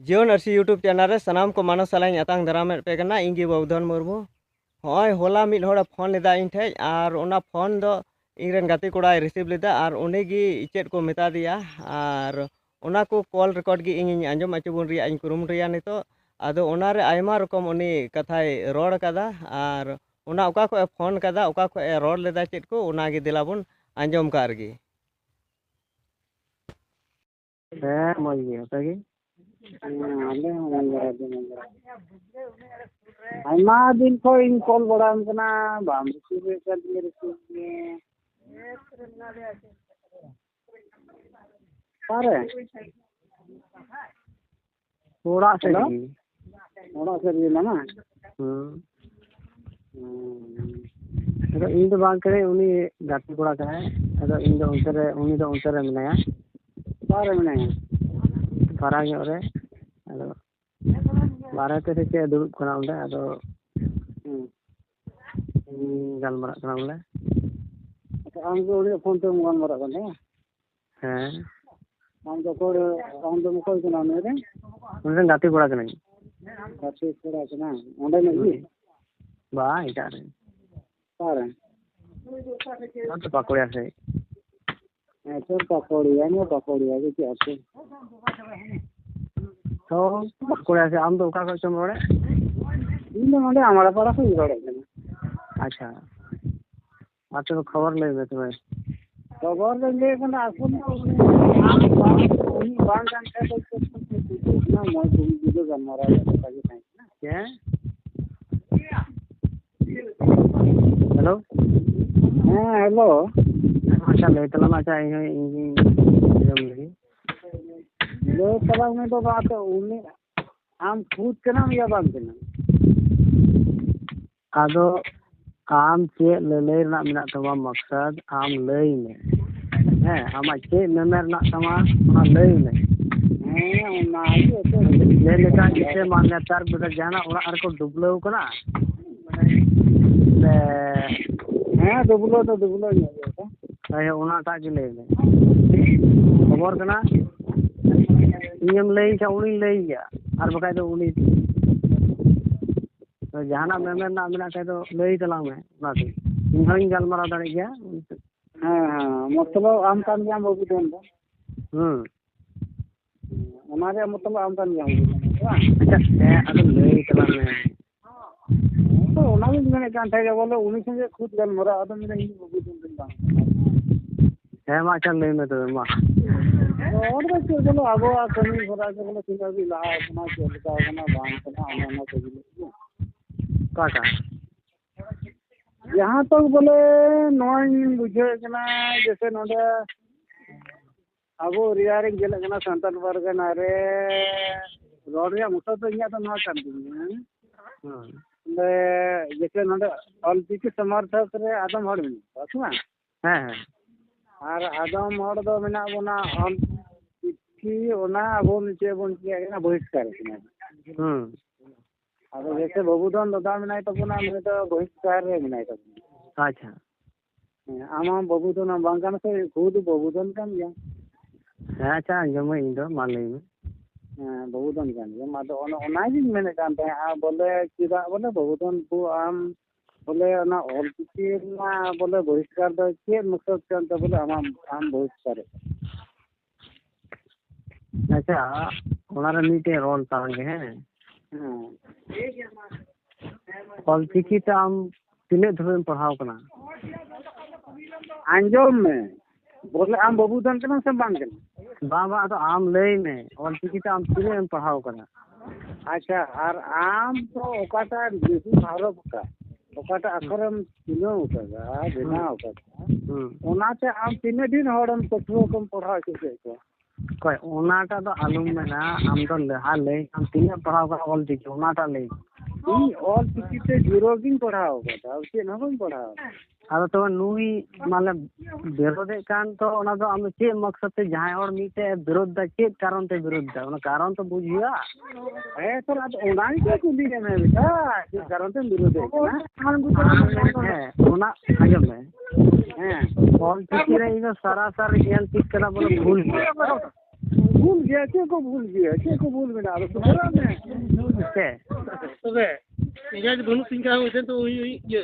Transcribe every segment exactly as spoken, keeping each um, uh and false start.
ᱡᱤᱭᱚᱱ ᱟᱹᱨᱥᱤ YouTube channel ᱨᱮ ᱥᱟᱱᱟᱢ ᱠᱚ ᱢᱟᱱᱚᱥ ᱥᱟᱞᱟᱜ ᱤᱧ ᱟᱛᱟᱝ ᱫᱟᱨᱟᱢᱮᱫ ᱯᱮ ᱠᱟᱱᱟ᱾ ᱤᱧ ᱜᱮ ᱵᱟᱵᱩᱫᱷᱚᱱ ᱢᱩᱨᱢᱩ᱾ ᱦᱚᱸᱜᱼᱚᱭ ᱦᱚᱞᱟ ᱢᱤᱫ ᱦᱚᱲᱮ ᱯᱷᱳᱱ ᱞᱮᱫᱟ ᱤᱧ ᱴᱷᱮᱡ, ᱟᱨ ᱚᱱᱟ ᱯᱷᱳᱱ ᱫᱚ ᱤᱧ ᱨᱮᱱ ᱜᱟᱛᱮ ᱠᱚᱲᱟᱭ ᱨᱤᱥᱤᱵᱷ ᱞᱮᱫᱟ, ᱟᱨ ᱩᱱᱤ ᱜᱮ ᱪᱮᱫ ᱠᱚ ᱢᱮᱛᱟ ᱫᱮᱭᱟ, ᱟᱨ ᱚᱱᱟ ᱠᱚ ᱠᱚᱞ ᱨᱮᱠᱚᱨᱰ ᱜᱮ ᱤᱧᱤᱧ ᱟᱸᱡᱚᱢ ᱦᱚᱪᱚ ᱵᱚᱱ ᱨᱮᱭᱟᱜ ᱤᱧ ᱠᱩᱨᱩᱢᱩᱴᱩᱭᱟ ᱱᱤᱛᱚᱜ᱾ ᱟᱫᱚ ᱚᱱᱟ ᱨᱮ ᱟᱭᱢᱟ ᱨᱚᱠᱚᱢ ᱩᱱᱤ ᱠᱟᱛᱷᱟᱭ ᱨᱚᱲ ᱠᱟᱫᱟ, ᱟᱨ ᱚᱱᱟ ᱚᱠᱟ ᱠᱷᱚᱡ ᱮ ᱯᱷᱳᱱ ᱠᱟᱫᱟ, ᱚᱠᱟ ᱠᱷᱚᱡ ᱮ ᱨᱚᱲ ᱞᱮᱫᱟ, ᱪᱮᱫ ᱠᱚ, ᱚᱱᱟ ᱜᱮ ᱫᱮᱞᱟ ᱵᱚᱱ ᱟᱸᱡᱚᱢ ᱠᱟᱜ ᱨᱮᱜᱮ᱾ ᱦᱮᱸ, ᱢᱚᱡᱽ ᱜᱮ, ᱟᱯᱮ ᱜᱮ? ᱦᱮᱸ, ᱟᱞᱮ ᱦᱚᱸ ᱢᱚᱡᱽ ᱵᱟᱲᱟ ᱜᱮ, ᱢᱚᱡᱽ ᱵᱟᱲᱟ ᱜᱮ᱾ ᱟᱭᱢᱟ ᱫᱤᱱ ᱠᱷᱚᱡ ᱤᱧ ᱠᱚᱞ ᱵᱟᱲᱟᱭᱟᱢ ᱠᱟᱱᱟ, ᱵᱟᱢ ᱨᱤᱥᱤᱵᱷ ᱮᱫ ᱠᱟᱱ ᱛᱤᱧᱟᱹ, ᱨᱤᱥᱤᱵᱷ ᱢᱮ᱾ ᱚᱠᱟᱨᱮ? ᱚᱲᱟᱜ ᱥᱮᱫ ᱦᱮᱞᱳ? ᱨᱮᱜᱮ᱾ ᱚᱲᱟᱜ ᱥᱮᱫ ᱨᱮᱜᱮ ᱢᱮᱱᱟᱢᱟ? ᱦᱩᱸ᱾ ᱦᱩᱸ᱾ ᱟᱫᱚ ᱤᱧ ᱫᱚ ᱵᱟᱝ ᱠᱟᱹᱱᱟᱹᱧ, ᱩᱱᱤ ᱜᱟᱛᱮ ᱠᱚᱲᱟ ᱠᱟᱱᱟᱭ᱾ ᱟᱫᱚ ᱤᱧ ᱫᱚ ᱚᱱᱛᱮ ᱨᱮ, ᱩᱱᱤ ᱫᱚ ᱚᱱᱛᱮ ᱨᱮ ᱢᱮᱱᱟᱭᱟ᱾ ᱚᱠᱟ ᱨᱮ ᱢᱮᱱᱟᱭᱟ? ᱯᱷᱟᱨᱟᱠ ᱧᱚᱜ ᱨᱮ᱾ ᱟᱫᱚ ᱵᱟᱨᱦᱮ ᱛᱮ ᱥᱮ ᱪᱮᱫ ᱮ ᱫᱩᱲᱩᱵ ᱠᱟᱱᱟ ᱚᱸᱰᱮ, ᱟᱫᱚ ᱦᱩᱸ᱾ ᱦᱩᱸ, ᱜᱟᱞᱢᱟᱨᱟᱜ ᱠᱟᱱᱟ ᱵᱚᱞᱮ᱾ ᱟᱪᱪᱷᱟ, ᱟᱢ ᱜᱮ ᱩᱱᱤᱭᱟᱜ ᱯᱷᱳᱱ ᱛᱮᱢ ᱜᱟᱞᱢᱟᱨᱟᱜ ᱠᱟᱱ ᱛᱟᱦᱮᱸ? ᱦᱮᱸ᱾ ᱟᱢ ᱫᱚ ᱚᱠᱚᱭ, ᱟᱢ ᱫᱚᱢ ᱚᱠᱚᱭ ᱠᱟᱱᱟ ᱩᱱᱤ ᱨᱮᱱ? ᱩᱱᱤ ᱨᱮᱱ ᱜᱟᱛᱮ ᱠᱚᱲᱟ ᱠᱟᱹᱱᱟᱹᱧ᱾ ᱜᱟᱛᱮ ᱠᱚᱲᱟ ᱠᱟᱱᱟ, ᱚᱸᱰᱮᱱᱤᱡ ᱜᱮ? ᱦᱩᱸ᱾ ᱵᱟᱝ, ᱮᱴᱟᱜ ᱨᱮᱱ᱾ ᱚᱠᱟᱨᱮ? ᱱᱚᱛᱮ ᱯᱟᱠᱩᱲᱤᱭᱟ ᱥᱮᱫ᱾ ᱦᱮᱸ, ᱛᱚ ᱯᱟᱠᱩᱲᱤᱭᱟ, ᱱᱤᱭᱟᱹ ᱯᱟᱠᱩᱲᱤᱭᱟ ᱜᱮ ᱪᱮᱫ ᱟᱯᱮ? ᱛᱚ ᱯᱟᱠᱩᱲᱤᱭᱟ ᱥᱮᱫ, ᱟᱢ ᱫᱚ ᱚᱠᱟ ᱠᱷᱚᱡ ᱪᱚᱢ ᱨᱚᱲᱮᱫ? ᱤᱧ ᱫᱚ ᱱᱚᱰᱮ ᱟᱢᱲᱟᱯᱟᱲᱟ ᱠᱷᱚᱡ ᱤᱧ ᱨᱚᱲᱮᱫ ᱠᱟᱱᱟ᱾ ᱟᱪᱪᱷᱟ᱾ ᱟᱨ ᱛᱚᱵᱮ ᱠᱷᱚᱵᱚᱨ ᱞᱟᱹᱭ ᱢᱮ ᱛᱚᱵᱮ᱾ ᱠᱷᱚᱵᱚᱨ ᱫᱚᱧ ᱞᱟᱹᱭ ᱠᱟᱱᱟ, ᱟᱥᱚᱞ ᱩᱱᱤ ᱵᱟᱝ, ᱩᱱᱤ ᱵᱟᱝ ᱠᱟᱱ ᱠᱷᱟᱡ ᱫᱚ ᱪᱮᱫ ᱠᱚ ᱪᱮᱫ ᱠᱚ ᱢᱚᱡᱽ ᱡᱩᱫᱟᱹ ᱜᱟᱞᱢᱟᱨᱟᱣ ᱨᱮᱭᱟᱜ ᱠᱟᱛᱷᱟ ᱜᱮ ᱛᱟᱦᱮᱸ ᱠᱟᱱᱟ᱾ ᱪᱮᱫ? ᱦᱮᱞᱳ? ᱦᱮᱸ, ᱦᱮᱞᱳ᱾ ᱟᱪᱪᱷᱟ, ᱞᱟᱹᱭ ᱛᱟᱞᱟᱝ ᱢᱮ᱾ ᱟᱪᱪᱷᱟ, ᱤᱧ ᱦᱚᱸ, ᱤᱧ ᱜᱤᱧ ᱟᱸᱡᱚᱢ ᱞᱮᱜᱮ᱾ ᱞᱟᱹᱭ ᱛᱟᱞᱟᱝ ᱢᱮ ᱵᱟᱵᱟ, ᱛᱚ ᱩᱱᱤ ᱟᱢ ᱠᱷᱩᱫ ᱠᱟᱱᱟᱢ ᱭᱟ ᱵᱟᱝ ᱠᱟᱱᱟᱢ? ᱟᱫᱚ ᱟᱢ ᱪᱮᱫ ᱞᱟᱹᱞᱟᱹᱭ ᱨᱮᱱᱟᱜ ᱢᱮᱱᱟᱜ ᱛᱟᱢᱟ ᱢᱚᱠᱥᱚᱫ, ᱟᱢ ᱞᱟᱹᱭ ᱢᱮ᱾ ᱦᱮᱸ, ᱟᱢᱟᱜ ᱪᱮᱫ ᱢᱮᱢᱮᱱ ᱨᱮᱱᱟᱜ ᱛᱟᱢᱟ, ᱚᱱᱟ ᱞᱟᱹᱭ ᱢᱮ᱾ ᱦᱮᱸ, ᱚᱱᱟ ᱜᱮ ᱛᱚ᱾ ᱞᱟᱹᱭ ᱞᱮᱠᱷᱟᱱ ᱡᱮᱭᱥᱮ ᱢᱟᱱ ᱱᱮᱛᱟᱨ ᱵᱮᱴᱟ ᱡᱟᱦᱟᱱᱟᱜ ᱚᱲᱟᱜ ᱨᱮᱠᱚ ᱰᱩᱵᱽᱞᱟᱹᱣ ᱠᱟᱱᱟ, ᱥᱮ ᱦᱮᱸ, ᱰᱩᱵᱽᱞᱟᱹᱣ ᱫᱚ ᱰᱩᱵᱽᱞᱟᱹᱣ ᱧᱚᱜ ᱜᱮᱭᱟ ᱠᱚ᱾ ᱦᱳᱭ, ᱚᱱᱟᱴᱟᱜ ᱜᱮ ᱞᱟᱹᱭ ᱢᱮ᱾ ᱠᱷᱚᱵᱚᱨ ᱠᱟᱱᱟ᱾ ᱤᱧᱮᱢ ᱞᱟᱹᱭ ᱠᱷᱟᱱ ᱩᱱᱤᱧ ᱞᱟᱹᱭ ᱜᱮᱭᱟ, ᱟᱨ ᱵᱟᱠᱷᱟᱡ ᱫᱚ ᱩᱱᱤ᱾ ᱛᱚ ᱡᱟᱦᱟᱱᱟᱜ ᱢᱮᱢᱮᱱ ᱨᱮᱱᱟᱜ ᱢᱮᱱᱟᱜ ᱠᱷᱟᱡ ᱫᱚ ᱞᱟᱹᱭ ᱛᱟᱞᱟᱝ ᱢᱮ, ᱚᱱᱟᱛᱮ ᱤᱧ ᱦᱚᱸᱧ ᱜᱟᱞᱢᱟᱨᱟᱣ ᱫᱟᱲᱮᱜ ᱜᱮᱭᱟ᱾ ᱦᱮᱸ ᱦᱮᱸ, ᱢᱚᱛᱞᱚᱵ ᱟᱢ ᱠᱟᱱ ᱜᱮᱭᱟᱢ ᱵᱟᱹᱵᱩ ᱫᱚᱱ ᱫᱚ᱾ ᱦᱩᱸ᱾ ᱚᱱᱟ ᱨᱮᱭᱟᱜ ᱢᱚᱛᱞᱚᱵ ᱟᱢ ᱠᱟᱱ ᱜᱮᱭᱟᱢ ᱵᱟᱹᱵᱩ ᱫᱚᱱ ᱫᱚ, ᱵᱟᱝ? ᱟᱪᱪᱷᱟ, ᱦᱮᱸ, ᱟᱫᱚ ᱞᱟᱹᱭ ᱛᱟᱞᱟᱝ ᱢᱮ᱾ ᱛᱚ ᱚᱱᱟᱜᱤᱧ ᱢᱮᱱᱮᱫ ᱠᱟᱱ ᱛᱟᱦᱮᱸᱫ, ᱵᱚᱞᱮ ᱩᱱᱤ ᱥᱚᱸᱜᱮ ᱠᱷᱩᱫ ᱜᱟᱞᱢᱟᱨᱟᱣ, ᱟᱫᱚ ᱢᱮᱱᱫᱟ ᱤᱧ ᱵᱟᱹᱵᱩ ᱫᱚᱱ ᱫᱚᱧ ᱵᱟᱝ᱾ ᱦᱮᱸ, ᱢᱟ ᱟᱪᱪᱷᱟ, ᱞᱟᱹᱭ ᱢᱮ ᱛᱚᱵᱮ, ᱢᱟ᱾ ᱦᱚᱲ ᱫᱚ ᱪᱮᱫ ᱵᱚᱞᱮ ᱟᱵᱚᱣᱟᱜ ᱠᱟᱹᱢᱤ ᱦᱚᱨᱟ ᱜᱮ ᱵᱚᱞᱮ ᱛᱤᱱᱟᱹᱜ ᱦᱟᱹᱵᱤᱡ ᱞᱟᱦᱟ ᱟᱠᱟᱱᱟ, ᱪᱮᱫ ᱞᱮᱠᱟ ᱟᱠᱟᱱᱟ, ᱵᱟᱝ ᱠᱟᱱᱟ, ᱚᱱᱮ ᱚᱱᱟ ᱠᱚ ᱡᱤᱱᱤᱥ ᱜᱮ᱾ ᱚᱠᱟᱴᱟᱜ? ᱡᱟᱦᱟᱸ ᱛᱚᱠ ᱵᱚᱞᱮ ᱱᱚᱣᱟᱧ ᱵᱩᱡᱷᱟᱹᱣᱮᱫ ᱠᱟᱱᱟ, ᱡᱮᱭᱥᱮ ᱱᱚᱰᱮ ᱟᱵᱚ ᱮᱨᱤᱭᱟ ᱨᱮᱧ ᱧᱮᱞᱮᱫ ᱠᱟᱱᱟ, ᱥᱟᱱᱛᱟᱲ ᱯᱟᱨᱜᱟᱱᱟ ᱨᱮ ᱨᱚᱲ ᱨᱮᱭᱟᱜ ᱢᱚᱛᱞᱚᱵ ᱫᱚ ᱤᱧᱟᱹᱜ ᱫᱚ ᱱᱚᱣᱟ ᱠᱟᱱ ᱛᱤᱧᱟ, ᱦᱩᱸ᱾ ᱵᱚᱞᱮ ᱡᱮᱭᱥᱮ ᱱᱚᱰᱮ ᱚᱞᱪᱤᱠᱤ ᱥᱚᱢᱚᱨᱛᱷᱚᱠ ᱨᱮ ᱟᱫᱚᱢ ᱦᱚᱲ ᱢᱮᱱᱟᱜ ᱠᱚᱣᱟ, ᱥᱮ ᱵᱟᱝ? ᱦᱮᱸ, ᱦᱮᱸ᱾ ᱟᱨ ᱟᱫᱚᱢ ᱦᱚᱲ ᱫᱚ ᱢᱮᱱᱟᱜ ᱵᱚᱱᱟ ᱚᱞᱪᱤᱠᱤ ᱚᱱᱟ ᱟᱵᱚ ᱪᱮᱫ ᱵᱚᱱ ᱪᱤᱠᱟᱹᱭᱮᱫ ᱠᱟᱱᱟ, ᱵᱚᱦᱤᱥᱠᱟᱨ ᱠᱟᱱᱟ᱾ ᱦᱩᱸ᱾ ᱟᱫᱚ ᱡᱮᱭᱥᱮ ᱵᱟᱹᱵᱩ ᱫᱷᱚᱱ ᱫᱟᱫᱟ ᱢᱮᱱᱟᱭ ᱛᱟᱵᱚᱱᱟ, ᱩᱱᱤ ᱫᱚ ᱵᱚᱦᱤᱥᱠᱟᱨ ᱨᱮ ᱢᱮᱱᱟᱭ ᱛᱟᱵᱚᱱᱟ᱾ ᱟᱪᱪᱷᱟ᱾ ᱦᱮᱸ, ᱟᱢ ᱦᱚᱸ ᱵᱟᱹᱵᱩ ᱫᱷᱚᱱ ᱵᱟᱝ ᱠᱟᱱᱟ ᱥᱮ, ᱠᱷᱩᱫ ᱵᱟᱹᱵᱩ ᱫᱷᱚᱱ ᱠᱟᱱ ᱜᱮᱭᱟ᱾ ᱦᱮᱸ, ᱟᱪᱪᱷᱟ, ᱟᱸᱡᱚᱢᱟᱹᱧ ᱤᱧ ᱫᱚ, ᱢᱟ ᱞᱟᱹᱭ ᱢᱮ᱾ ᱦᱮᱸ, ᱵᱟᱹᱵᱩ ᱫᱷᱚᱱ ᱠᱟᱱ ᱜᱮᱭᱟᱢ᱾ ᱟᱫᱚ ᱚᱱᱮ ᱚᱱᱟᱜᱤᱧ ᱢᱮᱱᱮᱫ ᱠᱟᱱ ᱛᱟᱦᱮᱸᱫ, ᱵᱚᱞᱮ ᱪᱮᱫᱟᱜ ᱵᱚᱞᱮ ᱵᱟᱹᱵᱩ ᱫᱷᱚᱱ ᱠᱚ ᱟᱢ ᱵᱚᱞᱮ ᱚᱱᱟ ᱚᱞᱪᱤᱠᱤ ᱨᱮᱱᱟᱜ ᱵᱚᱞᱮ ᱵᱚᱦᱤᱥᱠᱟᱨ ᱫᱚ ᱪᱮᱫ ᱢᱚᱠᱥᱚᱫ ᱠᱟᱱ ᱛᱟᱵᱚᱱᱟ ᱟᱢᱟᱜ, ᱟᱢ ᱵᱚᱦᱤᱥᱠᱟᱨ? ᱟᱪᱪᱷᱟ, ᱚᱱᱟᱨᱮ ᱢᱤᱫᱴᱮᱡ ᱨᱚᱲ ᱛᱟᱞᱟᱝ ᱜᱮ, ᱦᱮᱸ᱾ ᱦᱮᱸ᱾ ᱚᱞᱪᱤᱠᱤ ᱛᱮ ᱟᱢ ᱛᱤᱱᱟᱹᱜ ᱫᱷᱟᱹᱵᱤᱡ ᱮᱢ ᱯᱟᱲᱦᱟᱣ ᱠᱟᱱᱟ? ᱟᱸᱡᱚᱢ ᱢᱮ, ᱵᱚᱞᱮ ᱟᱢ ᱵᱟᱹᱵᱩ ᱫᱷᱚᱱ ᱠᱟᱱᱟᱢ ᱥᱮ ᱵᱟᱝ ᱠᱟᱱᱟ? ᱵᱟᱝ, ᱵᱟᱝ, ᱟᱫᱚ ᱟᱢ ᱞᱟᱹᱭ ᱢᱮ, ᱚᱞᱪᱤᱠᱤ ᱛᱮ ᱟᱢ ᱛᱤᱱᱟᱹᱜ ᱮᱢ ᱯᱟᱲᱦᱟᱣ ᱠᱟᱱᱟ? ᱟᱪᱪᱷᱟ, ᱟᱨ ᱟᱢ ᱫᱚ ᱚᱠᱟᱴᱟᱜ ᱵᱮᱥᱤ ᱦᱟᱨᱚᱯ ᱟᱠᱟᱫ, ᱚᱠᱟᱴᱟᱜ ᱟᱠᱷᱚᱨᱮᱢ ᱪᱤᱱᱦᱟᱹᱣ ᱟᱠᱟᱫᱟ, ᱵᱮᱱᱟᱣ ᱟᱠᱟᱫᱟ, ᱦᱩᱸ᱾ ᱚᱱᱟᱛᱮ ᱟᱢ ᱛᱤᱱᱟᱹᱜ ᱰᱷᱮᱨ ᱦᱚᱲᱮᱢ ᱯᱟᱹᱴᱷᱩᱣᱟᱹ ᱠᱚᱢ ᱯᱟᱲᱦᱟᱣ ᱦᱚᱪᱚ ᱠᱮᱫ ᱠᱚᱣᱟ? ᱚᱠᱚᱭ ᱚᱱᱟᱴᱟᱜ ᱫᱚ ᱟᱞᱚᱢ ᱢᱮᱱᱟ, ᱟᱢ ᱫᱚ ᱞᱟᱦᱟ ᱞᱟᱹᱭ ᱟᱢ ᱛᱤᱱᱟᱹᱜ ᱮᱢ ᱯᱟᱲᱦᱟᱣ ᱠᱟᱱᱟ ᱚᱞ ᱪᱤᱠᱤ, ᱚᱱᱟᱴᱟᱜ ᱞᱟᱹᱭ ᱢᱮ᱾ ᱤᱧ ᱚᱞ ᱪᱤᱠᱤ ᱛᱮ ᱡᱤᱨᱳ ᱜᱤᱧ ᱯᱟᱲᱦᱟᱣ ᱟᱠᱟᱫᱟ, ᱟᱨ ᱪᱮᱫ ᱦᱚᱸ ᱵᱟᱹᱧ ᱯᱟᱲᱦᱟᱣ ᱟᱠᱟᱫᱟ᱾ ᱟᱫᱚ ᱛᱚᱵᱮ ᱱᱩᱭ ᱢᱟᱱᱮ ᱵᱤᱨᱳᱫᱮᱫ ᱠᱟᱱ, ᱛᱚ ᱚᱱᱟ ᱫᱚ ᱟᱢ ᱫᱚ ᱪᱮᱫ ᱢᱚᱠᱥᱚᱫ ᱛᱮ ᱡᱟᱦᱟᱸᱭ ᱦᱚᱲ ᱢᱤᱫᱴᱮᱡ ᱮ ᱵᱤᱨᱳᱫ ᱫᱟ, ᱪᱮᱫ ᱠᱟᱨᱚᱱ ᱛᱮ ᱵᱤᱨᱳᱫ ᱫᱟ, ᱚᱱᱟ ᱠᱟᱨᱚᱱ ᱛᱚ ᱵᱩᱡᱽ ᱦᱩᱭᱩᱜᱼᱟ᱾ ᱦᱮᱸ ᱥᱟᱨ, ᱟᱫᱚ ᱚᱱᱟ ᱜᱮ ᱠᱩᱞᱤ ᱠᱟᱱᱟ ᱵᱮᱴᱟ, ᱪᱮᱫ ᱠᱟᱨᱚᱱ ᱛᱮᱢ ᱵᱤᱨᱳᱫᱮᱫ ᱠᱟᱱᱟ? ᱦᱮᱸ, ᱚᱱᱟ ᱟᱸᱡᱚᱢ ᱢᱮ᱾ ᱦᱮᱸ᱾ ᱚᱞ ᱪᱤᱠᱤ ᱨᱮ ᱤᱧ ᱫᱚ ᱥᱟᱨᱟᱥᱟᱨ ᱧᱮᱞ ᱴᱷᱤᱠ ᱠᱟᱱᱟ ᱵᱚᱞᱮ ᱵᱷᱩᱞ ᱜᱮᱭᱟ᱾ ᱵᱷᱩᱞ ᱜᱮᱭᱟ, ᱪᱮᱫ ᱠᱚ ᱵᱷᱩᱞ ᱜᱮᱭᱟ? ᱪᱮᱫ ᱠᱚ ᱵᱷᱩᱞ ᱢᱮᱱᱟᱜᱼᱟ? ᱟᱫᱚ ᱥᱩᱫᱷᱟᱹᱨᱚᱜ ᱢᱮ᱾ ᱪᱮᱫ? ᱛᱚᱵᱮ ᱤᱧᱟᱹᱜ ᱡᱩᱫᱤ ᱵᱟᱹᱱᱩᱜ ᱛᱤᱧ ᱠᱷᱟᱱ, ᱩᱱᱤ ᱴᱷᱮᱱ ᱫᱚ ᱩᱭ, ᱩᱭ, ᱤᱭᱟᱹ᱾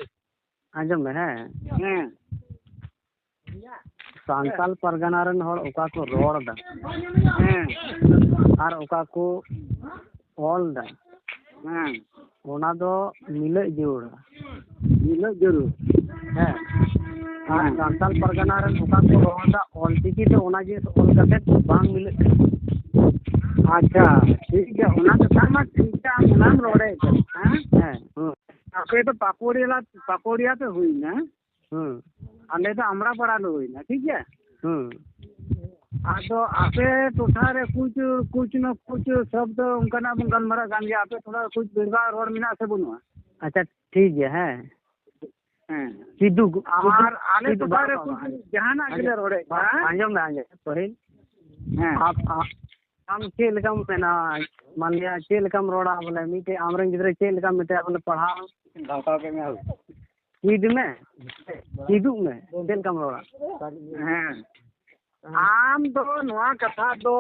ᱟᱸᱡᱚᱢ ᱢᱮ, ᱦᱮᱸ᱾ ᱦᱮᱸ᱾ ᱥᱟᱱᱛᱟᱞ ᱯᱟᱨᱜᱟᱱᱟ ᱨᱮᱱ ᱦᱚᱲ ᱚᱠᱟ ᱠᱚ ᱨᱚᱲ ᱮᱫᱟ ᱦᱮᱸ᱾ ᱟᱨ ᱚᱠᱟ ᱠᱚ ᱚᱞ ᱮᱫᱟ, ᱦᱮᱸ᱾ ᱚᱱᱟ ᱫᱚ ᱢᱤᱞᱟᱹᱜ ᱡᱟᱹᱨᱩᱲᱟ᱾ ᱢᱤᱞᱟᱹᱜ ᱡᱟᱹᱨᱩᱲ᱾ ᱦᱮᱸ᱾ ᱟᱨ ᱦᱮᱸ᱾ ᱥᱟᱱᱛᱟᱞ ᱯᱟᱨᱜᱟᱱᱟ ᱨᱮᱱ ᱚᱠᱟ ᱠᱚ ᱨᱚᱲ ᱮᱫᱟ ᱚᱞ ᱪᱤᱠᱤ ᱛᱮ, ᱚᱱᱟ ᱡᱤᱱᱤᱥ ᱚᱞ ᱠᱟᱛᱮ ᱵᱟᱝ ᱢᱤᱞᱟᱹᱜ ᱠᱟᱱᱟ᱾ ᱟᱪᱪᱷᱟ, ᱴᱷᱤᱠ ᱜᱮᱭᱟ, ᱚᱱᱟ ᱠᱟᱛᱷᱟ ᱢᱟ ᱴᱷᱤᱠ ᱜᱮᱭᱟ, ᱟᱢ ᱚᱱᱟᱢ ᱨᱚᱲᱮᱫ ᱠᱟᱱᱟ, ᱦᱮᱸ? ᱦᱮᱸ, ᱦᱮᱸ᱾ ᱟᱯᱮ ᱫᱚ ᱯᱟᱠᱩᱲᱤᱭᱟ, ᱯᱟᱠᱩᱲᱤᱭᱟ ᱯᱮ ᱦᱩᱭᱱᱟ, ᱦᱩᱸ᱾ ᱟᱞᱮ ᱫᱚ ᱟᱢᱲᱟ ᱯᱟᱲᱟ ᱞᱮ ᱦᱩᱭᱱᱟ, ᱴᱷᱤᱠ ᱜᱮᱭᱟ? ᱦᱩᱸ᱾ ᱟᱫᱚ ᱟᱯᱮ ᱴᱚᱴᱷᱟ ᱨᱮ ᱠᱩᱪ, ᱠᱩᱪ ᱱᱟ ᱠᱩᱪ ᱥᱚᱵᱫᱚ ᱚᱱᱠᱟᱱᱟᱜ ᱵᱚᱱ ᱜᱟᱞᱢᱟᱨᱟᱜ ᱠᱟᱱ ᱜᱮᱭᱟ, ᱟᱯᱮ ᱛᱷᱚᱲᱟ ᱠᱩᱪ ᱵᱮᱲᱵᱟ ᱨᱚᱲ ᱢᱮᱱᱟᱜ ᱥᱮ ᱵᱟᱹᱱᱩᱜᱼᱟ? ᱟᱪᱪᱷᱟ, ᱴᱷᱤᱠ ᱜᱮᱭᱟ, ᱦᱮᱸ᱾ ᱦᱮᱸ᱾ ᱠᱤᱫᱩ, ᱟᱨ ᱠᱤᱫᱩ, ᱟᱞᱮ ᱠᱤᱫᱩ ᱴᱚᱴᱷᱟ ᱵᱟᱝ, ᱨᱮ ᱵᱟᱝ, ᱠᱩᱪ ᱵᱟᱝ, ᱟᱸᱡᱚᱢ᱾ ᱡᱟᱦᱟᱱᱟᱜ ᱜᱮᱞᱮ ᱟᱸᱡᱚᱢ, ᱨᱚᱲᱮᱫ ᱵᱟᱝ, ᱠᱟᱱ᱾ ᱟᱸᱡᱚᱢ ᱢᱮ, ᱟᱸᱡᱚᱢ, ᱯᱟᱹᱦᱤᱞ᱾ ᱦᱮᱸ᱾ ᱟᱯ-, ᱟ-, ᱟᱢ ᱪᱮᱫ ᱞᱮᱠᱟᱢ ᱢᱮᱱᱟ, ᱢᱟᱱᱞᱤᱭᱟ ᱪᱮᱫ ᱞᱮᱠᱟᱢ ᱨᱚᱲᱟ, ᱵᱚᱞᱮ ᱢᱤᱫᱴᱮᱡ ᱟᱢᱨᱮᱱ ᱜᱤᱫᱽᱨᱟᱹ ᱪᱮᱫ ᱞᱮᱠᱟᱢ ᱢᱮᱛᱟᱭᱟ, ᱵᱚᱞᱮ ᱯᱟᱲᱦᱟᱣ ᱪᱮᱫ ᱢᱮ, ᱪᱮᱫᱚᱜ ᱢᱮ, ᱪᱮᱫ ᱞᱮᱠᱟᱢ ᱨᱚᱲᱟ? ᱦᱮᱸ᱾ ᱟᱢ ᱫᱚ ᱱᱚᱣᱟ ᱠᱟᱛᱷᱟ ᱫᱚ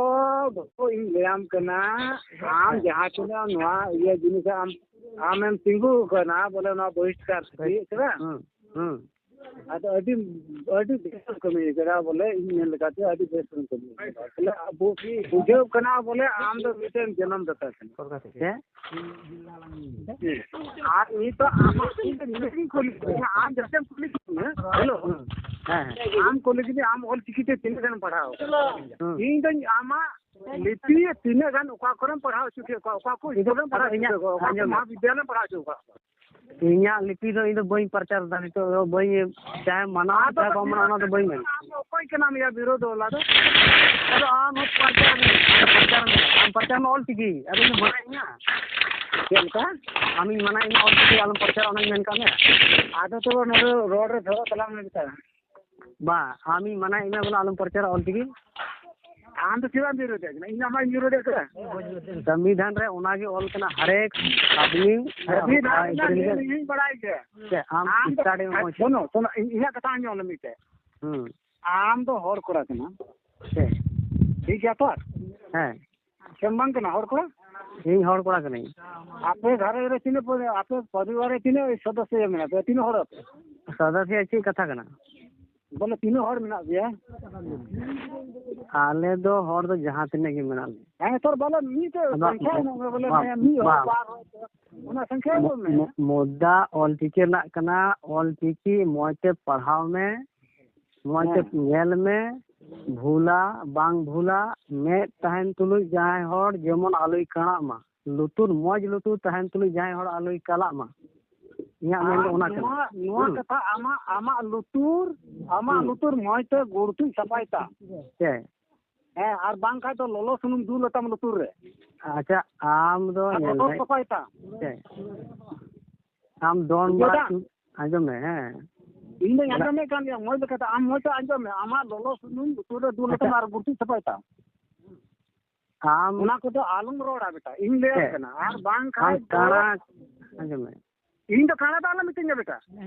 ᱵᱟᱹᱵᱩ ᱤᱧ ᱞᱟᱹᱭᱟᱢ ᱠᱟᱱᱟ, ᱟᱢ ᱡᱟᱦᱟᱸ ᱛᱤᱱᱟᱹᱜ ᱱᱚᱣᱟ ᱤᱭᱟᱹ ᱡᱤᱱᱤᱥ ᱟᱢ, ᱟᱢᱮᱢ ᱛᱤᱸᱜᱩ ᱠᱟᱱᱟ, ᱵᱚᱞᱮ ᱱᱚᱣᱟ ᱵᱚᱦᱤᱥᱠᱟᱨ ᱞᱟᱹᱜᱤᱫ, ᱥᱮ ᱵᱟᱝ? ᱦᱩᱸ, ᱦᱩᱸ᱾ ᱟᱫᱚ ᱟᱹᱰᱤ, ᱟᱹᱰᱤ ᱵᱮᱥ ᱮᱢ ᱠᱟᱹᱢᱤ ᱠᱟᱫᱟ, ᱵᱚᱞᱮ ᱤᱧ ᱢᱮᱱ ᱞᱮᱠᱟᱛᱮ ᱟᱹᱰᱤ ᱵᱮᱥ ᱮᱢ ᱠᱟᱹᱢᱤ ᱠᱟᱫᱟ᱾ ᱵᱚᱞᱮ ᱟᱵᱚ ᱵᱩᱡᱷᱟᱹᱣ ᱠᱟᱱᱟ, ᱵᱚᱞᱮ ᱟᱢ ᱫᱚ ᱢᱤᱫᱴᱮᱱ ᱡᱚᱱᱚᱢ ᱫᱟᱛᱟ ᱠᱟᱱᱟ᱾ ᱪᱮᱫ? ᱟᱨ ᱱᱤᱛᱚᱜ ᱟᱢᱟᱜ ᱤᱧ ᱫᱚ ᱱᱤᱭᱟᱹ ᱜᱤᱧ ᱠᱩᱞᱤ ᱠᱮᱫ ᱢᱮᱭᱟ, ᱟᱢ ᱡᱟᱛᱮᱢ ᱠᱩᱞᱤ ᱠᱤᱫᱤᱧᱟ, ᱦᱮᱞᱳ? ᱦᱮᱸ, ᱦᱮᱸ᱾ ᱟᱢ ᱠᱩᱞᱤ ᱠᱤᱫᱤᱧᱟ, ᱟᱢ ᱚᱞ ᱪᱤᱠᱤ ᱛᱮ ᱛᱤᱱᱟᱹᱜ ᱜᱟᱱᱮᱢ ᱯᱟᱲᱦᱟᱣ ᱠᱟᱫᱟ? ᱦᱩᱸ᱾ ᱤᱧ ᱫᱚᱧ ᱟᱢᱟᱜ ᱞᱤᱯᱤ ᱛᱤᱱᱟᱹᱜ ᱜᱟᱱ ᱚᱠᱟ ᱠᱚᱨᱮᱢ ᱯᱟᱲᱦᱟᱣ ᱦᱚᱪᱚ ᱠᱮᱫ ᱠᱚᱣᱟ, ᱚᱠᱟ ᱠᱚ ᱤᱧ ᱫᱚ ᱥᱠᱩᱞ ᱨᱮᱢ ᱯᱟᱲᱦᱟᱣ ᱟᱫᱚ ᱦᱚᱪᱚ ᱤᱧᱟᱹᱜ, ᱠᱮᱫ ᱠᱚᱣᱟ, ᱚᱠᱟ ᱠᱚ ᱟᱸᱡᱚᱢ ᱢᱮ᱾ ᱢᱚᱦᱟᱵᱤᱫᱽᱫᱟᱞᱚᱭ ᱮᱢ ᱯᱟᱲᱦᱟᱣ ᱦᱚᱪᱚ ᱠᱟᱫ ᱠᱚᱣᱟ? ᱤᱧᱟᱹᱜ ᱞᱤᱯᱤ ᱫᱚ ᱤᱧ ᱫᱚ ᱵᱟᱹᱧ ᱯᱨᱚᱪᱟᱨ ᱮᱫᱟ ᱱᱤᱛᱚᱜ ᱫᱚ, ᱵᱟᱹᱧ, ᱪᱟᱦᱮ ᱢᱟᱱᱟᱣ ᱟᱫᱚ ᱪᱟᱦᱮ ᱵᱟᱢ ᱢᱟᱱᱟᱣ, ᱚᱱᱟ ᱫᱚ ᱵᱟᱹᱧ ᱢᱮᱱᱟ᱾ ᱟᱢ ᱫᱚ ᱚᱠᱚᱭ ᱠᱟᱱᱟᱢ ᱭᱟ ᱵᱤᱨᱳᱫᱷ ᱵᱟᱞᱟ ᱫᱚ? ᱟᱫᱚ ᱟᱢ ᱦᱚᱸ ᱯᱨᱚᱪᱟᱨ ᱢᱮ, ᱟᱢ ᱯᱨᱚᱪᱟᱨ ᱢᱮ, ᱟᱢ ᱯᱨᱚᱪᱟᱨ ᱢᱮ ᱚᱞ ᱪᱤᱠᱤ, ᱟᱫᱚ ᱤᱧ ᱫᱚ ᱢᱟᱱᱟᱧᱟ᱾ ᱪᱮᱫ ᱞᱮᱠᱟ? ᱟᱢᱤᱧ ᱢᱟᱱᱟᱭᱮᱫ ᱢᱮᱭᱟ ᱚᱞ ᱪᱤᱠᱤ ᱟᱞᱚᱢ ᱯᱨᱚᱪᱟᱨᱟ, ᱚᱱᱟᱧ ᱢᱮᱱ ᱠᱟᱜ ᱢᱮᱭᱟ᱾ ᱟᱫᱚ ᱛᱚᱵᱮ ᱚᱱᱟ ᱫᱚ ᱨᱚᱲ ᱨᱮ ᱫᱷᱚᱨᱚ ᱛᱟᱞᱟᱝ ᱢᱮ ᱵᱮᱴᱟ᱾ ᱵᱟ, ᱟᱢᱤᱧ ᱢᱟᱱᱟᱭᱮᱫ ᱢᱮᱭᱟ ᱵᱚᱞᱮ ᱟᱞᱚᱢ ᱯᱨᱚᱪᱟᱨᱟ ᱚᱞ ᱪᱤᱠᱤ᱾ ᱟᱢ ᱫᱚ ᱪᱮᱫᱟᱜ ᱮᱢ ᱵᱤᱨᱳᱫᱮᱫ ᱠᱟᱱᱟ? ᱤᱧ ᱟᱢᱟᱜ ᱤᱧ ᱵᱤᱨᱳᱫᱮᱫ ᱠᱟᱱᱟ? ᱥᱚᱝᱵᱤᱫᱷᱟᱱ ᱨᱮ ᱚᱱᱟᱜᱮ ᱚᱞ ᱠᱟᱱᱟ, ᱦᱟᱨᱮᱠ ᱟᱫᱢᱤ ᱥᱚᱝᱵᱤᱫᱷᱟᱱ ᱨᱮᱱᱟᱜ ᱱᱤᱭᱚᱢ ᱤᱧ ᱵᱟᱲᱟᱭ ᱜᱮᱭᱟ᱾ ᱪᱮᱫ ᱟᱢ ᱟᱢ ᱫᱚ, ᱥᱴᱟᱰᱤ ᱢᱚᱡᱽ? ᱥᱩᱱᱚ, ᱥᱩᱱᱚ, ᱤᱧ, ᱤᱧᱟᱹᱜ ᱠᱟᱛᱷᱟ ᱟᱸᱡᱚᱢ ᱞᱮ ᱢᱤᱫᱴᱮᱡ᱾ ᱦᱩᱸ᱾ ᱟᱢ ᱫᱚ ᱦᱚᱲ ᱠᱚᱲᱟ ᱠᱟᱱᱟᱢ᱾ ᱪᱮᱫ? ᱴᱷᱤᱠ ᱜᱮᱭᱟ ᱛᱚ? ᱦᱮᱸ᱾ ᱥᱮᱢ ᱵᱟᱝ ᱠᱟᱱᱟ ᱦᱚᱲ ᱠᱚᱲᱟ? ᱤᱧ ᱦᱚᱲ ᱠᱚᱲᱟ ᱠᱟᱹᱱᱟᱹᱧ᱾ ᱟᱯᱮ ᱜᱷᱟᱨᱚᱸᱡᱽ ᱨᱮ ᱛᱤᱱᱟᱹᱜ ᱯᱚᱨᱤ-, ᱟᱯᱮ ᱯᱚᱨᱤᱵᱟᱨ ᱨᱮ ᱛᱤᱱᱟᱹᱜ ᱥᱚᱫᱚᱥᱥᱚ ᱢᱮᱱᱟᱜ ᱯᱮᱭᱟ? ᱛᱤᱱᱟᱹᱜ ᱦᱚᱲ ᱟᱯᱮ? ᱥᱚᱫᱚᱥᱥᱚ ᱪᱮᱫ ᱠᱟᱛᱷᱟ ᱠᱟᱱᱟ? ᱵᱚᱞᱮ ᱛᱤᱱᱟᱹᱜ ᱦᱚᱲ ᱢᱮᱱᱟᱜ ᱯᱮᱭᱟ? ᱟᱞᱮ ᱫᱚ ᱦᱚᱲ ᱫᱚ ᱡᱟᱦᱟᱸ ᱛᱤᱱᱟᱹᱜ ᱜᱮ ᱢᱮᱱᱟᱜ ᱞᱮᱭᱟ᱾ ᱦᱮᱸ, ᱛᱚᱨ ᱵᱚᱞᱮ ᱢᱤᱫᱴᱮᱡ ᱟᱫᱚ ᱥᱚᱝᱠᱷᱟ ᱮᱢᱚᱜ ᱢᱮ, ᱵᱚᱞᱮ ᱵᱟ-, ᱢᱟᱭᱟ ᱢᱤᱫ ᱦᱚᱲ, ᱵᱟ-, ᱵᱟᱨ ᱦᱚᱲ, ᱚᱱᱟ ᱥᱚᱝᱠᱷᱟ ᱢᱚ-, ᱮᱢᱚᱜ ᱢᱮ᱾ ᱢᱚ-, ᱢᱩᱫᱽᱫᱟ ᱚᱞ ᱪᱤᱠᱤ ᱨᱮᱱᱟᱜ ᱠᱟᱱᱟ, ᱚᱞ ᱪᱤᱠᱤ ᱢᱚᱸᱡᱽ ᱛᱮ ᱯᱟᱲᱦᱟᱣ ᱢᱮ, ᱢᱚᱸᱡᱽ ᱛᱮ ᱦᱮᱸ᱾ ᱧᱮᱞ ᱢᱮ, ᱵᱷᱩᱞᱟ ᱵᱟᱝ ᱵᱷᱩᱞᱟ, ᱢᱮᱫ ᱛᱟᱦᱮᱱ ᱛᱩᱞᱩᱡ ᱡᱟᱦᱟᱸᱭ ᱦᱚᱲ ᱡᱮᱢᱚᱱ ᱟᱞᱚᱭ ᱠᱟᱬᱟᱜ ᱢᱟ, ᱞᱩᱛᱩᱨ, ᱢᱚᱸᱡᱽ ᱞᱩᱛᱩᱨ ᱛᱟᱦᱮᱱ ᱛᱩᱞᱩᱡ ᱡᱟᱦᱟᱸᱭ ᱦᱚᱲ ᱟᱞᱚᱭ ᱠᱟᱞᱟᱜ ᱢᱟ᱾ ᱤᱧᱟᱹᱜ ᱢᱮᱱ ᱫᱚ ᱟᱨ ᱚᱱᱟ ᱠᱟᱱᱟ᱾ ᱱᱚᱣᱟ, ᱱᱚᱣᱟ ᱦᱩᱸ᱾ ᱠᱟᱛᱷᱟ ᱟᱢᱟᱜ, ᱟᱢᱟᱜ ᱞᱩᱛᱩᱨ, ᱟᱢᱟᱜ ᱦᱩᱸ᱾ ᱞᱩᱛᱩᱨ ᱢᱚᱸᱡᱽ ᱛᱮ ᱜᱩᱲᱛᱩᱡ ᱥᱟᱯᱷᱟᱭ ᱛᱟᱢ᱾ ᱪᱮᱫ? ᱦᱮᱸ, ᱟᱨ ᱵᱟᱝᱠᱷᱟᱡ ᱫᱚ ᱞᱚᱞᱚ ᱥᱩᱱᱩᱢ ᱫᱩᱞ ᱟᱛᱟᱢ ᱞᱩᱛᱩᱨ ᱨᱮ᱾ ᱟᱪᱪᱷᱟ, ᱟᱢ ᱫᱚ ᱟᱨ ᱧᱮᱞ ᱵᱚᱛᱚᱨ ᱢᱮ᱾ ᱥᱟᱯᱷᱟᱭ ᱛᱟᱢ᱾ ᱪᱮᱫ? ᱟᱢ ᱫᱚᱱ ᱵᱩᱡᱷᱟᱹᱣ ᱵᱟᱲᱟ ᱫᱟᱢ? ᱦᱚᱪᱚ-, ᱟᱸᱡᱚᱢ ᱢᱮ, ᱦᱮᱸ᱾ ᱤᱧ ᱫᱚᱧ ᱟᱸᱡᱚᱢᱮᱫ ᱠᱟᱱ ᱜᱮᱭᱟ, ᱢᱚᱡᱽ ᱞᱮᱠᱟᱛᱮ᱾ ᱟᱢ ᱢᱚᱡᱽ ᱛᱮ ᱟᱸᱡᱚᱢ ᱢᱮ, ᱟᱢᱟᱜ ᱞᱚᱞᱚ ᱥᱩᱱᱩᱢ ᱞᱩᱛᱩᱨ ᱨᱮ ᱫᱩᱞ ᱟᱪᱪᱷᱟ᱾ ᱟᱛᱟᱢ ᱟᱨ ᱜᱩᱲᱛᱩᱡ ᱥᱟᱯᱷᱟᱭ ᱛᱟᱢ᱾ ᱟᱢ ᱚᱱᱟ ᱠᱚᱫᱚ ᱟᱞᱚᱢ ᱨᱚᱲᱟ ᱵᱮᱴᱟ, ᱤᱧ ᱞᱟᱹᱭᱟᱢ ᱪᱮᱫ? ᱠᱟᱱᱟ᱾ ᱟᱨ ᱵᱟᱝᱠᱷᱟᱱ ᱟᱢ ᱫᱚ ᱠᱟᱬᱟ, ᱟᱸᱡᱚᱢ ᱢᱮ᱾ ᱤᱧ ᱫᱚ ᱠᱟᱬᱟ ᱫᱚ ᱟᱞᱚᱢ ᱢᱤᱛᱟᱹᱧᱟ ᱵᱮᱴᱟ᱾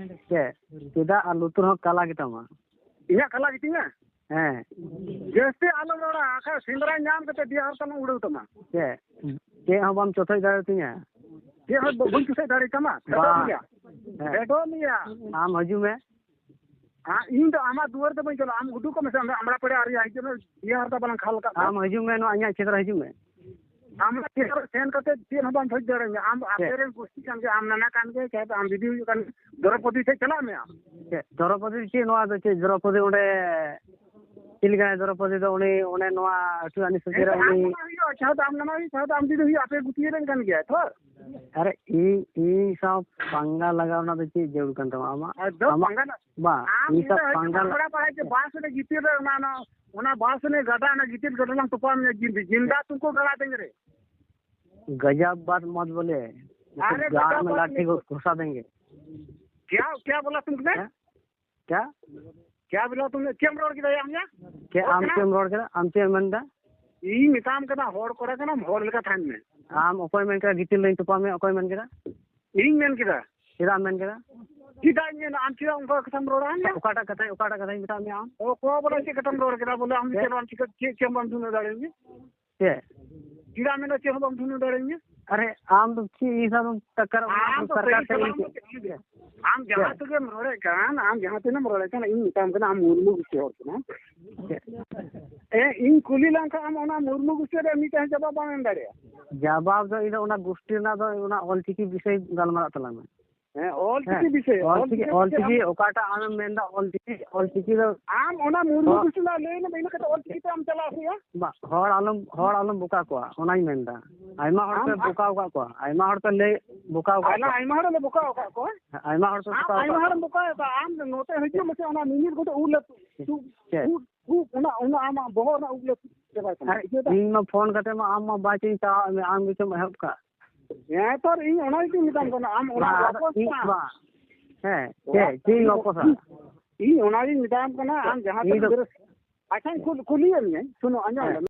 ᱪᱮᱫ? ᱪᱮᱫᱟᱜ ᱟᱨ ᱞᱩᱛᱩᱨ ᱦᱚᱸ ᱠᱟᱞᱟ ᱜᱮᱛᱟᱢᱟ? ᱤᱧᱟᱹᱜ ᱠᱟᱞᱟ ᱜᱮᱛᱤᱧᱟ? ᱦᱮᱸ᱾ ᱡᱟᱹᱥᱛᱤ ᱟᱞᱚᱢ ᱨᱚᱲᱟ, ᱟᱠᱷᱟᱡ ᱥᱮᱸᱫᱽᱨᱟ ᱧᱟᱢ ᱠᱟᱛᱮ ᱵᱤᱦᱟᱨ ᱛᱟᱞᱟᱝ ᱩᱲᱟᱹᱣ ᱛᱟᱢᱟ᱾ ᱪᱮᱫ? ᱪᱮᱫ ᱦᱚᱸ ᱵᱟᱢ ᱪᱚᱴᱚᱡ ᱫᱟᱲᱮᱭᱟᱛᱤᱧᱟ? ᱪᱮᱫ ᱦᱚᱸ ᱵᱟᱹᱧ ᱪᱚᱴᱚᱡ ᱫᱟᱲᱮᱭᱟᱛᱟᱢᱟ? ᱯᱷᱮᱰᱚᱜ ᱵᱟᱝ᱾ ᱢᱮᱭᱟ᱾ ᱦᱮᱸ᱾ ᱯᱷᱮᱰᱚᱜ ᱢᱮᱭᱟ᱾ ᱟᱢ ᱦᱤᱡᱩᱜ ᱢᱮ᱾ ᱦᱮᱸ, ᱤᱧ ᱫᱚ ᱟᱢᱟᱜ ᱫᱩᱣᱟᱹᱨ ᱫᱚ ᱵᱟᱹᱧ ᱪᱟᱞᱟᱜᱼᱟ᱾ ᱟᱢ ᱩᱰᱩᱠᱚᱜ ᱢᱮᱥᱮ, ᱚᱸᱰᱮ ᱟᱢᱲᱟ ᱯᱟᱲᱟ ᱟᱨ ᱦᱤᱡᱩᱜ ᱢᱮ, ᱵᱤᱦᱟᱨ ᱫᱚ ᱵᱟᱞᱟᱝ ᱠᱷᱟᱞ ᱠᱟᱜ ᱠᱟᱱ᱾ ᱟᱢ ᱦᱤᱡᱩᱜ ᱢᱮ, ᱱᱚᱣᱟ ᱤᱧᱟᱹᱜ ᱠᱷᱮᱛ ᱨᱮ ᱦᱤᱡᱩᱜ ᱢᱮ᱾ ᱟᱢ ᱚᱱᱟ ᱠᱷᱮᱛ ᱨᱮ ᱥᱮᱱ ᱠᱟᱛᱮ ᱪᱮᱫ ᱦᱚᱸ ᱵᱟᱢ ᱵᱩᱡᱽ ᱫᱟᱲᱮᱭᱟᱹᱧᱟ᱾ ᱟᱢ ᱪᱮᱫ? ᱟᱯᱮ ᱨᱮᱱ ᱜᱩᱥᱴᱤ ᱠᱟᱱ ᱜᱮᱭᱟ, ᱟᱢ ᱱᱟᱱᱟ ᱠᱟᱱ ᱜᱮᱭᱟ, ᱪᱟᱦᱮ ᱟᱢ ᱫᱤᱫᱤ ᱦᱩᱭᱩᱜ ᱠᱟᱱ, ᱫᱨᱚᱯᱚᱫᱤ ᱴᱷᱮᱡ ᱪᱟᱞᱟᱜ ᱢᱮ ᱟᱢ᱾ ᱪᱮᱫ ᱫᱨᱚᱯᱚᱫᱤ ᱪᱮᱫ? ᱱᱚᱣᱟ ᱫᱚ ᱪᱮᱫ ᱫᱨᱚᱯᱚᱫᱤ? ᱚᱸᱰᱮ ᱪᱮᱫ ᱞᱮᱠᱟᱭ ᱫᱨᱚᱯᱚᱫᱤ ᱫᱚ? ᱩᱱᱤ ᱚᱱᱮ ᱱᱚᱣᱟ ᱟᱹᱛᱩ ᱟᱹᱱᱤ ᱥᱚᱪᱮ ᱨᱮ ᱦᱮᱸ, ᱟᱢ ᱩᱱᱤ ᱱᱟᱱᱟ ᱦᱩᱭᱩᱜᱼᱟ, ᱪᱟᱦᱮ ᱫᱚ ᱟᱢ ᱱᱟᱱᱟ ᱦᱩᱭᱩᱜ, ᱪᱟᱦᱮ ᱫᱚ ᱟᱢ ᱫᱤᱫᱤ ᱦᱩᱭᱩᱜ, ᱟᱯᱮ ᱜᱩᱴᱤ ᱨᱮᱱ ᱠᱟᱱ ᱜᱮᱭᱟ ᱛᱚ᱾ ᱟᱨᱮ ᱤᱧ, ᱤᱧ ᱥᱟᱶ ᱯᱟᱝᱜᱟ ᱞᱟᱜᱟᱣ ᱨᱮᱱᱟᱜ ᱫᱚ ᱪᱮᱫ ᱡᱟᱹᱨᱩᱲ ᱠᱟᱱ ᱛᱟᱢᱟ ᱟᱢᱟᱜ? ᱟᱫᱚ ᱟᱢᱟᱜ ᱯᱟᱝᱜᱟ ᱞᱟ-, ᱵᱟᱝ, ᱟᱢ ᱤᱧ ᱥᱟᱶ ᱱᱤᱛᱚᱜ ᱦᱩᱭᱩᱜ ᱯᱟᱝᱜᱟ ᱠᱟᱱᱟ ᱞᱟ- ᱟᱢᱲᱟ ᱯᱟᱲᱟ ᱡᱮ ᱵᱟᱥ ᱨᱮ ᱜᱤᱛᱤᱞ ᱨᱮ ᱚᱱᱟ, ᱚᱱᱟ, ᱚᱱᱟ ᱵᱟᱥ ᱨᱮ ᱜᱟᱰᱟ, ᱚᱱᱟ ᱜᱤᱛᱤᱞ ᱜᱟᱰᱟ ᱞᱟᱝ ᱛᱚᱯᱟ ᱢᱮᱭᱟ, ᱡᱤᱱᱫᱟ, ᱡᱤᱱᱫᱟ ᱛᱩᱢᱠᱳ ᱜᱟᱲᱟ ᱫᱮᱝ ᱨᱮ᱾ गजब बात मत बोले, ᱟᱨᱮ ᱜᱟᱲ ᱜᱟᱰᱟ ᱢᱮ ᱵᱟᱥ ᱞᱟᱴᱷᱤ ᱠᱚ ᱜᱷᱩᱥᱟ ᱫᱮᱝᱜᱮ᱾ क्या, क्या बोला तुमने? ᱦᱮᱸ? क्या? क्या बोला तुमने? ᱪᱮᱫ ᱮᱢ ᱨᱚᱲ ᱠᱮᱫᱟ ᱭᱟ ᱟᱢ ᱭᱟ? ᱪᱮᱫ ᱟᱢ ᱪᱮᱫ ᱮᱢ ᱨᱚᱲ ᱠᱮᱫᱟ? ᱟᱢ ᱪᱮᱫ ᱮᱢ ᱢᱮᱱᱫᱟ? ᱤᱧ ᱢᱮᱛᱟᱢ ᱠᱟᱱᱟ, ᱦᱚᱲ ᱠᱚᱲᱟ ᱠᱟᱱᱟᱢ, ᱦᱚᱲ ᱞᱮᱠᱟ ᱛᱟᱦᱮᱱ ᱢᱮ᱾ ᱟᱢ ᱚᱠᱚᱭ ᱢᱮᱱ ᱠᱮᱫᱟ ᱜᱤᱛᱤᱞ ᱨᱮᱧ ᱛᱚᱯᱟ ᱢᱮᱭᱟ? ᱚᱠᱚᱭ ᱢᱮᱱ ᱠᱮᱫᱟ? ᱤᱧ ᱢᱮᱱ ᱠᱮᱫᱟ᱾ ᱪᱮᱫᱟᱜ ᱮᱢ ᱢᱮᱱ ᱠᱮᱫᱟ? ᱪᱮᱫᱟᱜ ᱤᱧ ᱢᱮᱱᱟ? ᱟᱢ ᱪᱮᱫᱟᱜ ᱚᱱᱠᱟ ᱠᱟᱛᱷᱟᱢ ᱨᱚᱲᱟ? ᱚᱠᱟᱴᱟᱜ ᱠᱟᱛᱷᱟ, ᱚᱠᱟᱴᱟᱜ ᱠᱟᱛᱷᱟᱧ ᱢᱮᱛᱟᱫ ᱢᱮᱭᱟ ᱟᱢ? ᱚ, ᱠᱚ ᱵᱚᱞᱮ ᱪᱮᱫ ᱠᱟᱛᱷᱟᱢ ᱨᱚᱲ ᱠᱮᱫᱟ? ᱵᱚᱞᱮ ᱟᱢ ᱪᱮᱫ? ᱪᱮᱫ ᱦᱚᱸ ᱵᱟᱢ ᱪᱤᱠᱟᱹ, ᱪᱮᱫ, ᱪᱮᱫ ᱦᱚᱸ ᱵᱟᱢ ᱫᱷᱩᱱᱟᱹ ᱫᱟᱲᱮᱭᱟᱹᱧᱟ? ᱪᱮᱫ? ᱪᱮᱫᱟᱜ ᱢᱮᱱᱟ ᱪᱮᱫ ᱦᱚᱸ ᱵᱟᱢ ᱫᱷᱩᱱᱟᱹ ᱫᱟᱲᱮᱭᱟᱹᱧᱟ? ᱟᱨᱮ, ᱟᱢ ᱫᱚ ᱪᱮᱫ ᱤᱧ ᱥᱟᱶ ᱴᱟᱠᱟᱨ ᱟᱢ ᱫᱚ ᱥᱚᱨᱠᱟᱨ ᱥᱟᱹᱨᱤ ᱴᱷᱮᱱ ᱥᱟᱞᱟᱢ ᱫᱚ ᱪᱮᱫ ᱮᱢ ᱞᱟᱹᱭᱟ? ᱟᱢ ᱡᱟᱦᱟᱸ ᱪᱮᱫ? ᱛᱮᱜᱮᱢ ᱨᱚᱲᱮᱫ ᱠᱟᱱ, ᱟᱢ ᱡᱟᱦᱟᱸ ᱛᱤᱱᱟᱹᱜ ᱮᱢ ᱨᱚᱲᱮᱫ ᱠᱟᱱ, ᱤᱧ ᱢᱮᱛᱟᱢ ᱠᱟᱱᱟ, ᱟᱢ ᱢᱩᱨᱢᱩ ᱜᱩᱥᱴᱤ ᱦᱚᱲ ᱠᱟᱱᱟᱢ᱾ ᱪᱮᱫ? ᱮ, ᱤᱧ ᱠᱩᱞᱤ ᱞᱮᱢ ᱠᱷᱟᱱ ᱟᱢ ᱚᱱᱟ ᱢᱩᱨᱢᱩ ᱜᱩᱥᱴᱤ ᱨᱮ ᱢᱤᱫᱴᱟᱝ ᱡᱟᱵᱟᱵ ᱵᱟᱢ ᱮᱢ ᱫᱟᱲᱮᱭᱟᱜᱼᱟ᱾ ᱡᱟᱵᱟᱵ ᱫᱚ ᱤᱧ ᱫᱚ ᱚᱱᱟ ᱜᱩᱥᱴᱤ ᱨᱮᱱᱟᱜ ᱫᱚ ᱚᱱᱟ ᱚᱞᱪᱤᱠᱤ ᱵᱤᱥᱚᱭ ᱜᱟᱞᱢᱟᱨᱟᱜ ᱛᱟᱞᱟᱝ ᱢᱮ᱾ ᱦᱮᱸ, ᱚᱞᱪᱤᱠᱤ ᱦᱮᱸ, ᱵᱤᱥᱚᱭ, ᱚᱞᱪᱤᱠᱤ, ᱚᱞᱪᱤᱠᱤ ᱚᱞᱪᱤᱠᱤ ᱟᱢ ᱚᱠᱟᱴᱟᱜ ᱟᱢᱮᱢ ᱢᱮᱱᱫᱟ, ᱚᱞᱪᱤᱠᱤ, ᱚᱞᱪᱤᱠᱤ ᱫᱚ ᱟᱢ ᱚᱱᱟ ᱢᱩᱨᱢᱩ ᱦᱚ-, ᱜᱩᱥᱴᱤ ᱨᱮᱱᱟᱜ ᱞᱟᱹᱭ ᱢᱮ, ᱤᱱᱟᱹ ᱠᱟᱛᱮ ᱚᱞᱪᱤᱠᱤ ᱛᱮ ᱟᱢ ᱪᱟᱞᱟᱜ ᱦᱩᱭᱩᱜᱼᱟ᱾ ᱵᱟ, ᱦᱚᱲ ᱟᱞᱚᱢ, ᱦᱚᱲ ᱟᱞᱚᱢ ᱵᱚᱠᱟ ᱠᱚᱣᱟ, ᱚᱱᱟᱧ ᱢᱮᱱᱫᱟ᱾ ᱟᱭᱢᱟ ᱦᱚᱲ ᱟᱢ ᱯᱮ ᱟ- ᱵᱚᱠᱟ ᱟᱠᱟᱫ ᱠᱚᱣᱟ, ᱟᱭᱢᱟ ᱦᱚᱲ ᱯᱮ ᱞᱟᱹᱭ ᱵᱚᱠᱟ ᱟᱠᱟᱫ ᱟᱭᱢᱟ, ᱠᱚᱣᱟ᱾ ᱟᱭᱢᱟ ᱦᱚᱲ ᱞᱮ ᱵᱚᱠᱟ ᱟᱠᱟᱫ ᱠᱚᱣᱟ᱾ ᱟᱭᱢᱟ ᱦᱚᱲ ᱯᱮ ᱟᱢ ᱵᱚᱠᱟ ᱟᱭᱢᱟ ᱟᱠᱟᱫ ᱦᱚᱲᱮᱢ ᱠᱚᱣᱟ᱾ ᱵᱚᱠᱟ ᱟᱠᱟᱫ, ᱟᱢ ᱱᱚᱛᱮ ᱦᱤᱡᱩᱜ ᱢᱮᱥᱮ, ᱚᱱᱟ ᱢᱤᱢᱤᱫ ᱜᱚᱴᱮᱡ ᱩᱞ ᱞᱮ ᱛᱩ-, ᱪᱮᱫ? ᱩᱞ, ᱩᱞ, ᱚᱱᱟ, ᱚᱱᱟ ᱟᱢᱟᱜ ᱵᱚᱦᱚᱜ ᱨᱮᱱᱟᱜ ᱩᱞ ᱞᱮ ᱛᱩ ᱪᱟᱵᱟᱭ ᱛᱟᱢᱟ᱾ ᱟᱨ ᱵᱩᱡᱷᱟᱹᱣ ᱫᱟᱢ? ᱤᱧ ᱢᱟ ᱯᱷᱳᱱ ᱠᱟᱛᱮ ᱢᱟ ᱟᱢ ᱢᱟ ᱵᱟᱭ ᱪᱤᱧ ᱪᱟᱣᱟᱜ ᱢᱮ, ᱟᱢ ᱜᱮᱪᱚᱢ ᱮᱦᱚᱵ ᱠᱟᱜ᱾ ᱦᱮᱸ, ᱛᱚ ᱤᱧ ᱚᱱᱟ ᱜᱮᱛᱚᱧ ᱢᱮᱛᱟᱢ ᱠᱟᱱᱟ, ᱟᱢ ᱚᱱᱟ ᱵᱟᱝ, ᱟᱫᱚ ᱵᱟᱠᱚ ᱤᱧ ᱥᱟᱶ᱾ ᱵᱟᱝ᱾ ᱦᱮᱸ, ᱪᱮᱫ, ᱪᱮᱫ ᱤᱧ ᱵᱟᱠᱚ ᱥᱟᱶ? ᱤᱧ ᱚᱱᱟᱜᱤᱧ ᱢᱮᱛᱟᱢ ᱠᱟᱱᱟ, ᱟᱢ ᱡᱟᱦᱟᱸ ᱤᱧ ᱛᱤᱱᱟᱹᱜ ᱫᱚ ᱜᱤᱫᱽᱨᱟᱹ, ᱟᱪᱪᱷᱟᱧ ᱠᱩᱞ-, ᱠᱩᱞᱤᱭᱮᱫ ᱢᱮᱭᱟ, ᱥᱩᱱᱩ, ᱟᱸᱡᱚᱢ ᱦᱮᱸ, ᱞᱮᱢ,